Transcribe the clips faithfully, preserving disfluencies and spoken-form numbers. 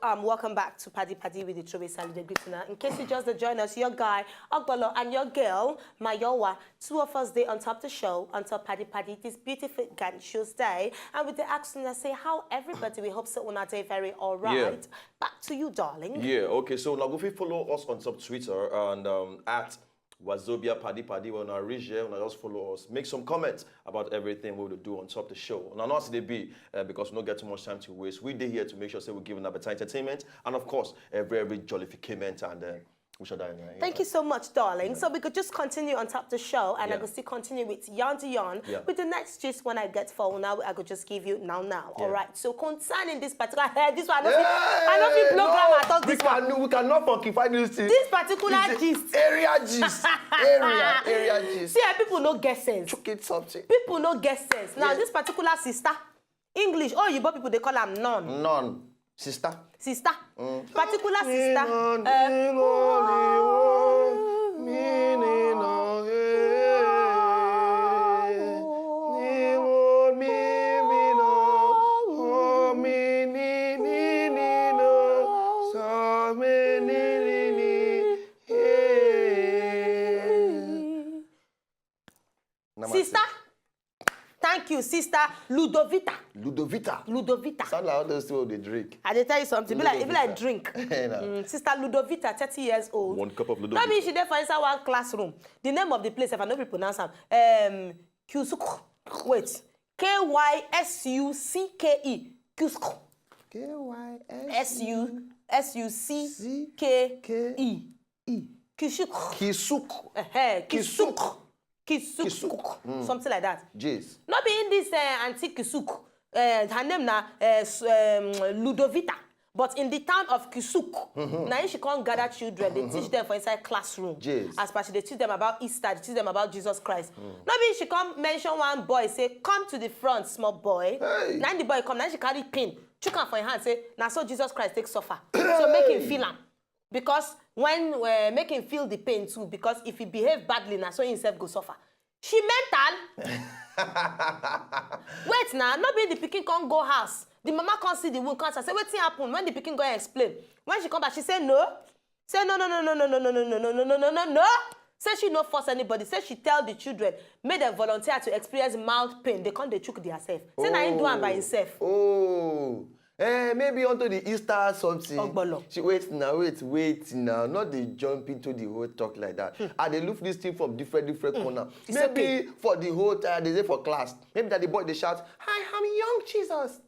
Um, welcome back to Paddy Paddy with the Throwaway Salute, the greeting. In case you just join us, your guy, Ogbolo, and your girl, Mayowa. Two of us dey on top the show, on top Paddy Paddy, this beautiful Gan Tuesday. And with the accent, I say, how everybody, we hope so una dey very all right. Back to you, darling. Yeah, okay, so now go fit follow us on top Twitter and um, at Wazobia Paddy Paddy. When I reach here, when I just follow us, make some comments about everything we will do on top the show. And I know as they be, uh, because we don't get too much time to waste. We dey here to make sure say we give a better entertainment and, of course, every every jollificament and uh, we shall die. Thank you so much, darling. So we could just continue on top the show, and I could still continue with Yarn to Yarn. With the next gist when I get phone now, I could just give you now, now. All right. So concerning this particular, hey, this one, I don't feel, I don't feel blow grammar. I thought we this one. Can, we cannot fuckify this thing. This particular gist. Area gist. Area, area gist. See, eh, people no get sense. Chook it something. People no get sense. Now, this particular sister, English, oh, you people, they call am nun. Nun. Sister. Sister. Particular sister. Sister. Thank you, sister. Ludovita. Ludovita. Ludovita. Sound like all those people they drink. I dey tell you something. Be like, be like drink. Mm, sister Ludovita, thirty years old. One cup of Ludovita. That means she there for inside one classroom. The name of the place, if I know people pronounce am, um, Kusuk. Wait. K Y S U C K E. Kusuk. K Y S U S U C K E. Kisuk. Kisuk. Kisuk. Kisuk. Something like that. Jeez. Not be in this uh, auntie Kisuk. Uh, her name na uh, um, Ludovita. But in the town of Kisuk, mm -hmm. Now she can't gather children. They mm -hmm. teach them for inside classroom. Jeez. As per she they teach them about Easter, they teach them about Jesus Christ. Mm. Not be she come mention one boy, say, come to the front, small boy. Hey. Now the boy come, now she carry pin. Chook am for your hand, say, now so Jesus Christ take suffer. So make him feel am. Because when uh, make him feel the pain too, because if he behave badly, now so himself go suffer. She mental. Wait now, not be the pikin can't go house. The mama can't see the wound, can't say wetin happen. When the pikin go explain, when she come back, she say no. Say no, no, no, no, no, no, no, no, no, no, no, no, no, no. Say she no force anybody. Say she tell the children, make them volunteer to experience mild pain. They can't they chook themselves. Say na him do am by himself. Oh. Eh, maybe onto the Easter something. Ogbolo. She wait now, wait, wait now. Not they jump into the whole talk like that. Hmm. And they look this thing from different, different hmm. corner. It's maybe okay. For the whole time, they say for class. Maybe that the boy they shout, "Hi, I'm young Jesus.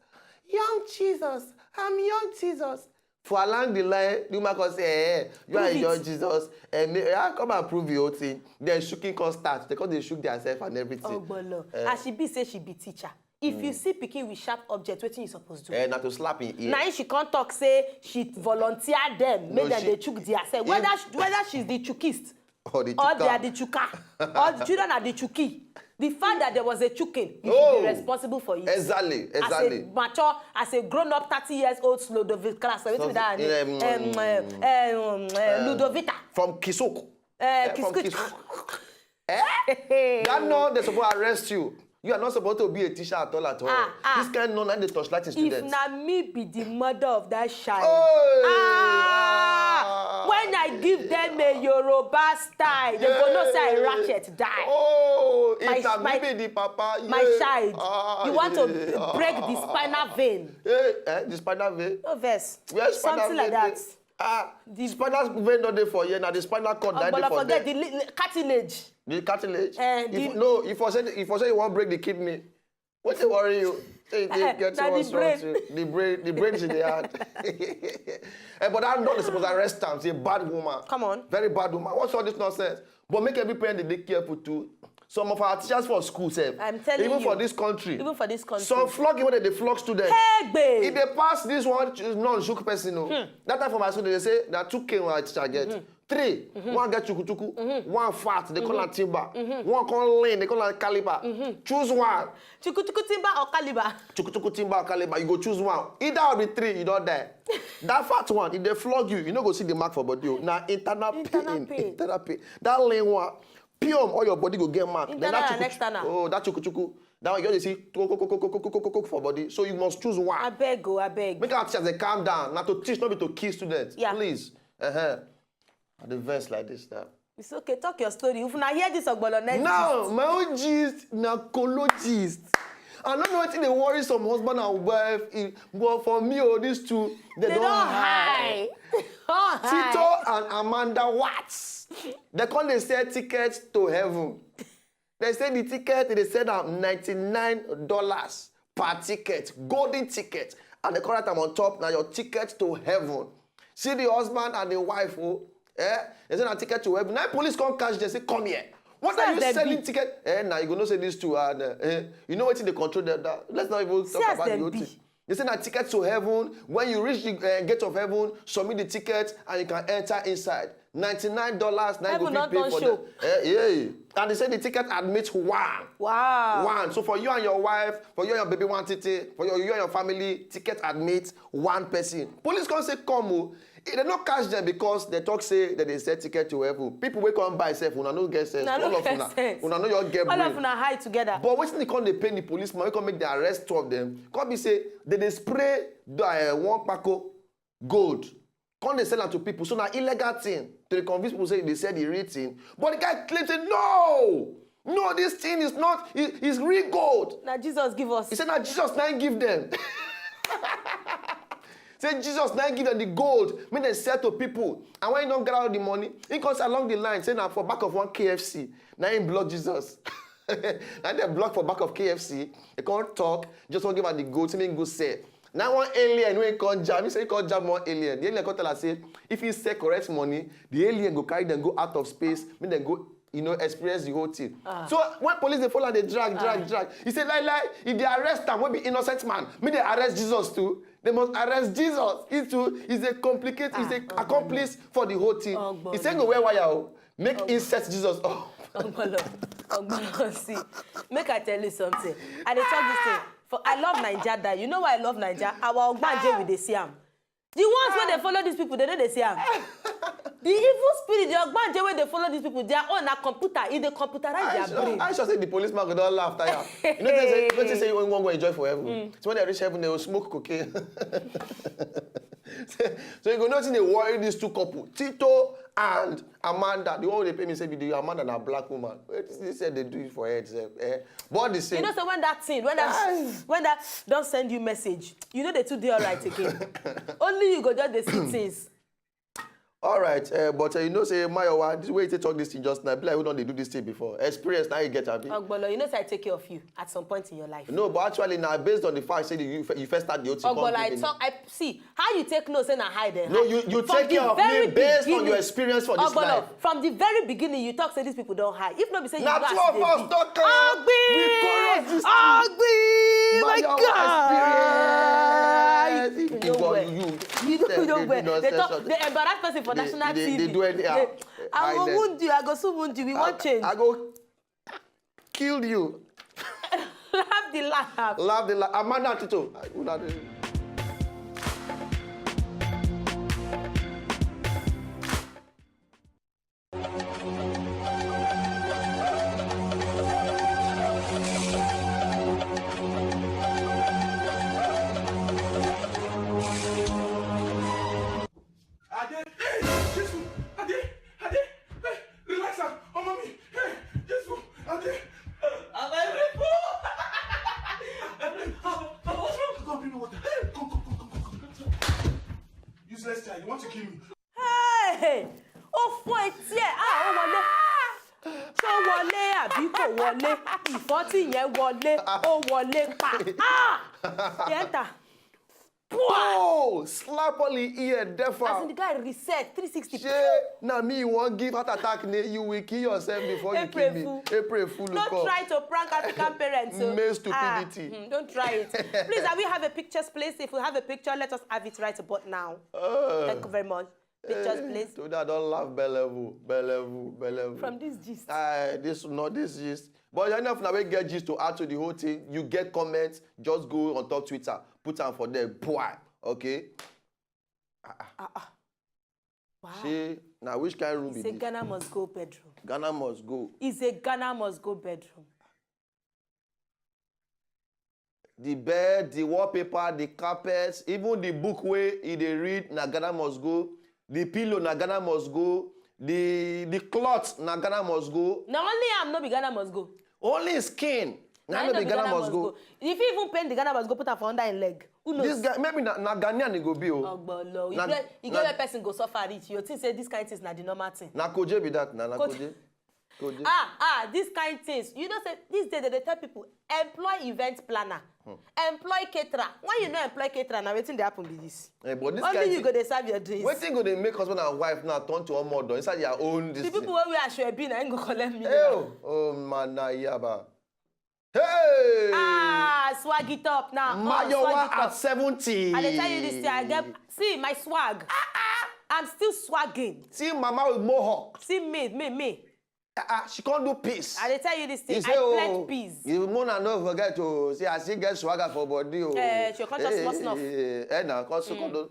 Young Jesus. I'm young Jesus." For along the line, the woman can say, "Hey, you are young Jesus. And may, yeah, come and prove the whole thing." Then shooking can start. They come they shook themselves and everything. Ogbolo. Uh, as she be say she be teacher. If mm. you see pikin with sharp object, what you supposed to do? Eh, not to slap in ear. Now she can't talk say she volunteer them, make no, them she, they chook their self. Whether if, whether she's the chookist or, the or they are the chooker, or the children are the chookie. The fact that there was a chooking, you oh, should be responsible for it. Exactly, exactly. As a mature, as a grown-up, thirty years old, slow the class, um, um, um, um, Ludovita from Kisuk. Uh, Kisuk. Eh? That no, they're supposed to arrest you. You are not supposed to be a teacher at all at all. Ah, ah. This kind of no, they torchlight students. If na me be the mother of that child. Oh, ah, when I give them a Yoruba style, they go know say I ratchet die. Oh, if na me be the papa. My child, ah, you want to break the spinal vein. Eh, eh, the spinal vein? No verse. Where's spinal vein? Something like that. Ah, the spinal vein not there for here. Now the spinal cord not there for there. The cartilage. The cartilage. Uh, if, the, no, if I say if I say you want break the kidney, what they worry you? Say you get uh, the brain. The brain, the brain is in the heart. Eh, but that not supposed to arrest them. She's a bad woman. Come on. Very bad woman. What's all this nonsense? But make every parent dey careful too. Some of our teachers for school sef. I'm telling even you. Even for this country. Even for this country. Some flogging wey dey flog students. Hey, babe. If they pass this one, non-joke person o. Hmm. That time for my school, they say na two K one teacher get. Mm-hmm. Three, mm-hmm. One get chukuchuku, mm-hmm. One fat, they call mm-hmm. Am timber. Mm-hmm. One call lean, they call am caliber. Mm-hmm. Choose one. Chukuchuku timber or caliber? Chukuchuku timber or caliber, you go choose one. Either of the three, you don't die. That fat one, if they flog you, you no go see the mark for body. Now internal, internal pain, pain. Internal pain. That lean one, pium, all your body go get mark. Internal and external. Oh, that chukuchuku. That one, you just dey see cook, cook, cook, cook, cook, cook, cook, cook for body. So you must choose one. Abeg o, abeg. Make our teachers dey calm down. Na to teach, no be to kill students. Yeah. Please. Uh-huh. I dey vex like this now. It's okay, talk your story. If una hear this ogbolo next Now, my own gist na kolo gist. I no know wetin dey worry some husband and wife, eh, but for me o, these two, they, They don don high. high. Don high. Tito and Amanda Watts. They come dey sell tickets to heaven. They say the ticket, they sell am ninety-nine dollars per ticket, golden ticket. And they come write am on top, na your ticket to heaven. See the husband and the wife, oh, eh? They say na ticket to heaven. Now police come catch them, say, "Come here. What See are as you dem selling be. Ticket?" Eh, now you go know say these two are, uh, eh, you know wetin dey control them. That, let's not even See talk as about the dem whole be. Thing. They say na ticket to heaven. When you reach the uh, gate of heaven, submit the ticket and you can enter inside. Ninety-nine dollars, na you go Heaven fit don pay turn for show. Them. Eh, yeah. And they say the ticket admits one. Wow. One. So for you and your wife, for you and your baby one titi, for your, you and your family, ticket admits one person. Police come say, "Come o." Eh, they no catch them because they talk say that they sell ticket to heaven. People wey come buy sef, una no get sense. Una no All of get una, sense. Una no your get All brain. Of una high together. But wetin they come dey pain the policeman, wey come make the arrest two of them, come be say they dey spray the, uh, one kpako gold, come dey sell am to people. So na illegal thing to dey convince people say they sell the real thing. But the guy claim say, "No, no, this thing is not, it, it's real gold." Na Jesus give us. He said, "Na Jesus na him give them." Say Jesus na him give them the gold, make dem sell to people. And when he don gather all the money, he come say along the line, say na for back of one K F C, na him block Jesus. Na dem block for back of K F C, he come talk, just wan give am the gold, say make him go sell. Now one alien wey come jam, he say he come jam one alien. The alien come tell am say if he sell correct money, the alien go carry them go out of space, make dem go, you know, experience the whole thing. So when police dey follow am, dey drag, drag, drag. He say, "Lie, lie, if they arrest am, wey be innocent man, make they arrest Jesus too. They must arrest Jesus. He too is a complicate, is a accomplice for the whole thing." He say go wear wire o, make him set Jesus up. Ogbolo, Ogbolo, see, make I tell you something. I dey talk this thing. For, I love Naija die. You know why I love Naija? Our ogbanje, we dey see am. The ones wey dey follow these people, they no dey see am. The evil spirit, the ogbanje wey dey follow these people, their own na computer. E dey computerize I their sure, brain. I sure say the policeman go don laugh tire. You know, they say, you know, they say when one go enjoy for heaven. So when they reach heaven, they will smoke cocaine. So you go know wetin dey worry these two couple, Tito and Amanda. The one wey dey pay me say be the Amanda na black woman. Wetin they say they do it for head sef. Eh? But the same. You know, so when that thing, when that, when that don't send you message, you know they too dey alright again. Only you go just dey see things. All right, uh, but uh, you know say Mayowa, this way you take talk this thing just now, be like we don dey do this thing before. Experience now you get, abi. Ogbolo, you know say I take care of you at some point in your life. No, but actually now, based on the fact say you, you first start the whole thing. Ogbolo, Come I give me. talk, I see how you take note say na hide dem. No, you, you take care of me based on your experience for this life. From the very beginning, Ogbolo, from the very beginning, you talk say these people don high. If no be say you Na know as two e of dey us be. talk am. Ogbi! We chorus this thing. Ogbi! My Mayowa God! Experience. You know Well, well. you, You know, they you know do well. They nonsense talk, on- they embarrass person for they, national they, T V. they do anyhow. They, I will Highness. Wound you. I go soon wound you. We want change. I go kill you. Laugh the laugh. Laugh the laugh. Amanda Tito. Una dey- Ade, hey, Jesus, Ade, Ade, hey, relax am, oh mommy, hey, Jesus, Ade. Am I rape? Come bring me water. Come, come, come, come, come, come. Useless child, you want to kill me? Hey! Ó fọ́ etí ẹ̀. Ah, ó wọlé. Ṣé ó wọlé àbí kò wọlé? Ìfọ́tí yẹn wọlé. Ó wọlé pa. Ah! Yẹn ta. Oh, slap all the ear, deaf As in am. The guy reset three sixty. Shey na me you wan give heart attack, ne? You will kill yourself before you April kill me. Fool. April Fool, No look up. Try to prank African parents. So, Male ah, stupidity. hmm, don't try it. Please, are we have a pictures, please? If we have a picture, let us have it right about now. Uh, Thank you very much. Pictures, eh, please. Today I don laugh belle vue, belle vue, belle vue. From this gist. Uh, this not this gist. But enough now we get gist to add to the whole thing. You get comments, just go on top Twitter, put am for there, boy. Okay. Ah, ah. Wow. Shey na which kind room He be say this? Ghana must go bedroom. Ghana must go. He say Ghana must go bedroom. The bed, the wallpaper, the carpet, even the book wey e dey read, na Ghana must go. The pillow, na Ghana must go. The the cloth, na Ghana must go. Na only am no be Ghana must go. Only skin, na no be Ghana must go. If you even paint the Ghana must go, put am for under im leg. Who knows? This guy, maybe na na Ghanaian e go be o. Ogbolo. You Na- get you na- get where person go suffer reach. You think say this kind things na the normal thing. Na koje be that, na na Ko- koje. Koje. Ah ah, this kind things. You know say this day they dey tell people employ event planner, employ caterer. When you no employ caterer, na wetin dey happen be this. Eh, but this Only kind you thing, go dey serve your drinks. Wetin go dey make husband and wife now turn to omo odo inside their own this The thing? People wey wear asoebi na im go collect million. Hey, oh, oh man, na yaba. Hey! Ah, swag it up now. Oh, Mayowa swag it at up. seventy. I dey tell you this thing. I get see my swag. I'm still swagging. See mama with mohawk. See me, me, me. Ah, ah, she can't do peace. I dey tell you this You thing. say, I oh, pledge peace. You mona no forget to see, I still get swagger for body. Oh. Eh, she come just small snuff. Eh, eh, eh, na come so come do.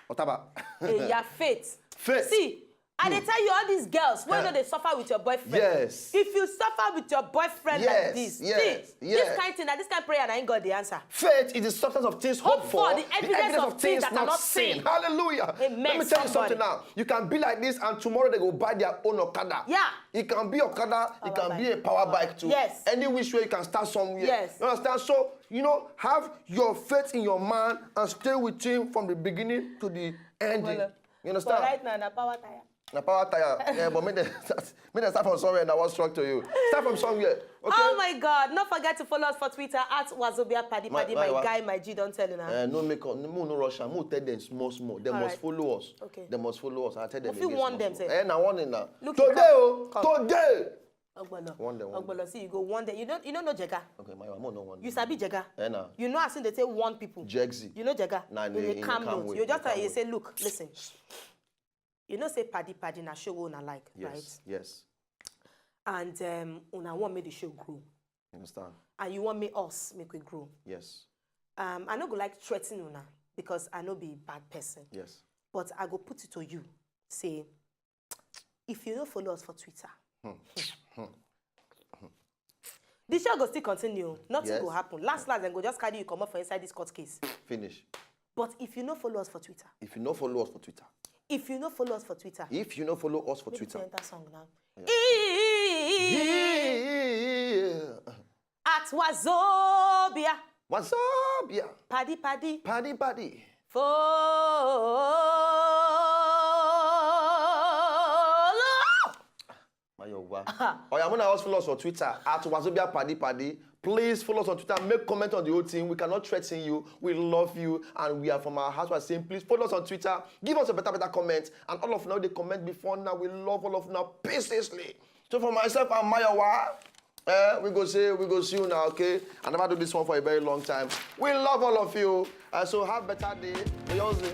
Otaba. Eh, your faith. Faith. See, I dey tell you all these girls wey Eh. no dey suffer with your boyfriend. Yes. If you suffer with your boyfriend Yes, like this, yes, see, yes. this kind thing, na this kind prayer na im God dey answer. Faith is the substance of things hoped Hope for, for, the evidence of things that are not seen. Hallelujah. Amen, Let me tell you somebody. Something now. You can be like this, and tomorrow they go buy their own Okada. Yeah. It can be Okada, it Power can be a bike. power bike too. Yes. Any which way you can start somewhere. Yes. You understand? So, you know, have your faith in your man and stay with him from the beginning to the ending. Well, You understand? But right now, na power tire. Na power tire. Yeah, but make them start, make them start from somewhere and I was struck to you. Start from somewhere. Okay? Oh my God! Don't forget to follow us for Twitter at Wazobia Paddy My- Paddy. my My, wa- guy, my G, don't tell you now. Uh, no make up, no, no rush am. Mo tell them small, small. They All must right. Follow us. Okay. They must follow us. I tell them. If you again warn small, them, small. say, Eh, na warning now. Look, Today, you oh, come, come. Today. Ogbolo. Warn them, warn Ogbolo, see, you go one day. You don't, you don't know Jega. Okay, my mama no warn. You sabi Jega. Eh, na. You know as soon they say warn people. Jegzi. You know Jega. Na, You in a- dey in a calm calm note. way, You in a just calm tell you way. Say, look, listen. You know say Paddy Paddy na show una like, Yes, right? Yes. And um, una want make the show grow, You understand? And you want make us make we grow. Yes. Um, I no go like threaten una because I no be bad person. Yes. But I go put it to you. Say, if you no follow us for Twitter, the show go still continue. Nothing Yes. Go happen. Last, last, dem go just carry you comot for inside this court case. Finish. But if you no follow us for Twitter, If you no follow us for Twitter. If you no follow us for Twitter, If you no follow us for Make Twitter. You enter song now. At Wazobia. Wazobia. Paddy Paddy. Paddy Paddy. Follow. Mayowa. Oh yeah, I'm gonna ask follow us on Twitter at Wazobia Paddy Paddy. Please follow us on Twitter. Make comment on the whole thing. We cannot threaten you. We love you, and we are from our heart. We are saying, please follow us on Twitter. Give us a better, better comment. And all of now they comment before now. We love all of now pieces. So for myself and Mayowa, eh, we go say we go see you now. Okay, I never do this one for a very long time. We love all of you. Uh, so have better day. We all say.